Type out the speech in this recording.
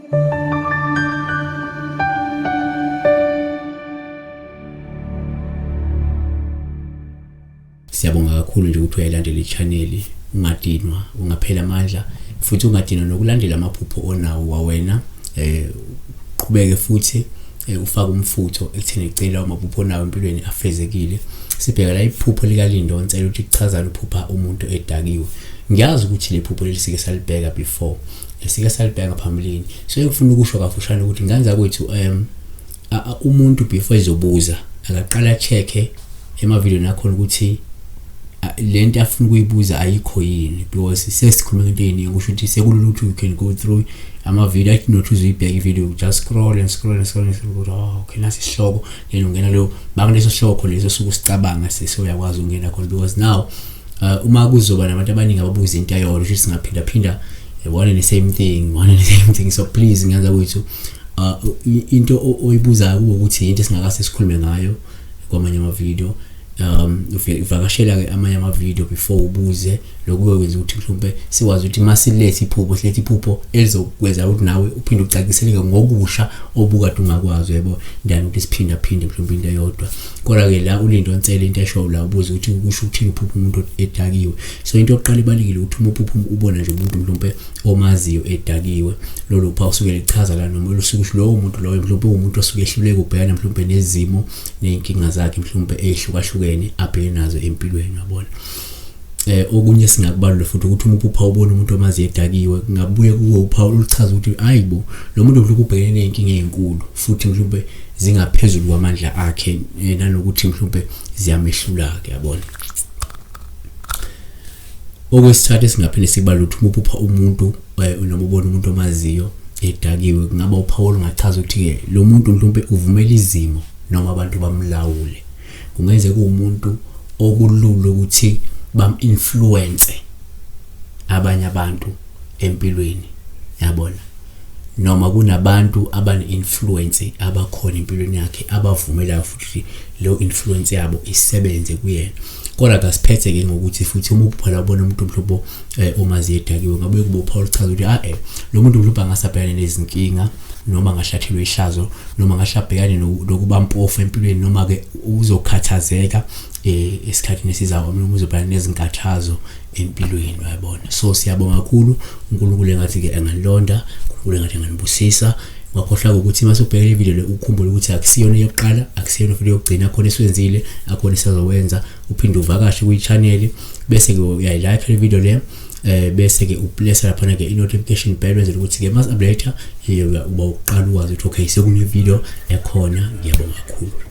Siyabonga kakhulu nje ukuthi uyayilandela i-channel, ungadinwa, ungaphela amandla futhi ungadinwa nokulandela amaphupho onawo kwawena. Qhubeke futhi ufake umfutho ekutheni cela amaphupho onawo empilweni afezekile. Sibheka la iphupho likaLindo Nsele ukuthi kuchazani uphupha umuntu edakiwe. Ngiyazi ukuthi le phupho leli sike salibheka before, sike salibheka phambilini. So engifuna ukusho kafushane ukuthi nganza kwethu umuntu before ezobuza akaqala check-e emavidiyweni akhona ukuthi lento afuna ukuyibuza ayikho yini, because sesikhuluma ngento eyiningi, kusho ukuthi sekulula ukuthi you can go through amavidiyo, athi not uzuyibheka ividiyo, just scroll and scroll and scroll and scroll ukuthi oh okay, nasi isihloko, then ungena leyo bakuleso sihloko leso osuke usicabanga, sesiyakwazi ukungena khona. Because now uma kuzoba nabantu abaningi ababuza into eyodwa, kusho ukuthi singaphinda phinda one and the same thing, one and the same thing. So please ngiyanza kwethu, into oyibuzayo ukuthi into esingakase sikhulume ngayo kwamanye amavidiyo, uvakashela-ke amanye amavidiyo before ubuze. Lokhu kuyokwenza ukuthi mhlawumbe sikwazi ukuthi uma silethe iphupho, silethe iphupho elizokwenza ukuthi nawe uphinde ucaciseleke ngokusha obukade ungakwazi, yebo, than ukuthi siphinda phinde mhlawumbe into eyodwa. Kodwa-ke la uLindo Nsele into eshoyo la, ubuze ukuthi kusho ukuthini uphupha umuntu edakiwe. So into yokuqala ibalulekile ukuthi uma uphupha ubona nje umuntu mhlawumbe omaziyo edakiwe, lolo phawu usuke lichaza la, noma lusuke usho lowo muntu loyo mhlawumbe uwumuntu osuke ehluleka ukubhekana mhlawumbe nezimo ney'nkinga zakhe mhlawumbe ey'hlukahlukene abhekene nazo empilweni, yabona. Okunye singakubalula futhi ukuthi uma uphupha ubona umuntu omaziyo edakiwe, kungabuye kuwe uphawu oluchaza ukuthi hayi bo, lo muntu mhlawumbe ubhekene ney'nkinga ey'nkulu futhi mhlawumbe zingaphezulu kwamandla akhe, nanokuthi mhlawumbe ziyamehlula-ke, yabona. Okwesithathu esingaphinde sikubalule ukuthi uma uphupha umuntu noma ubona umuntu omaziyo edakiwe, kungaba uphawu olungachaza ukuthi-ke lo muntu mhlawumbe uvumela izimo noma abantu bamlawule. Kungenzeka kuwumuntu okulula ukuthi bam-influence abanye abantu empilweni, yabona, noma kunabantu abane-influence abakhona empilweni yakhe abavumelayo futhi leyo influence yabo isebenze kuyena. Kodwa kasiphethe-ke ngokuthi futhi uma uphupha la ubona umuntu mhlobo omaziyo edakiwe, ngabe kuba uphawu oluchaza ukuthi lo muntu mhlawumbe angase abhekane nezinkinga, noma angahlathelwa ihlazo, noma angahle abhekane nokuba mpofu empilweni, noma-ke uzokhathazeka esikhathini esizayo, noma uzobhekana nezinkathazo empilweni, uyabona. So siyabonga kakhulu, uNkulunkulu engathi-ke enganilonda, uNkulunkulu engathi enganibusisa. Ungakhohlwa ukuthi uma usubheka le video le ukhumbule ukuthi akusiyona eyokuqala, akusiyona futhi eyokugcina, akhona eswenzile, akhona esazokwenza. Uphinde uvakashe kwi-channel, bese-ke uyayilike le video le, bese-ke uplesa laphana-ke i-notification bell, wenzela ukuthi-ke mas update uba uqala ukwazi ukuthi okay, sekune video ekhona. Ngiyabonga kakhulu.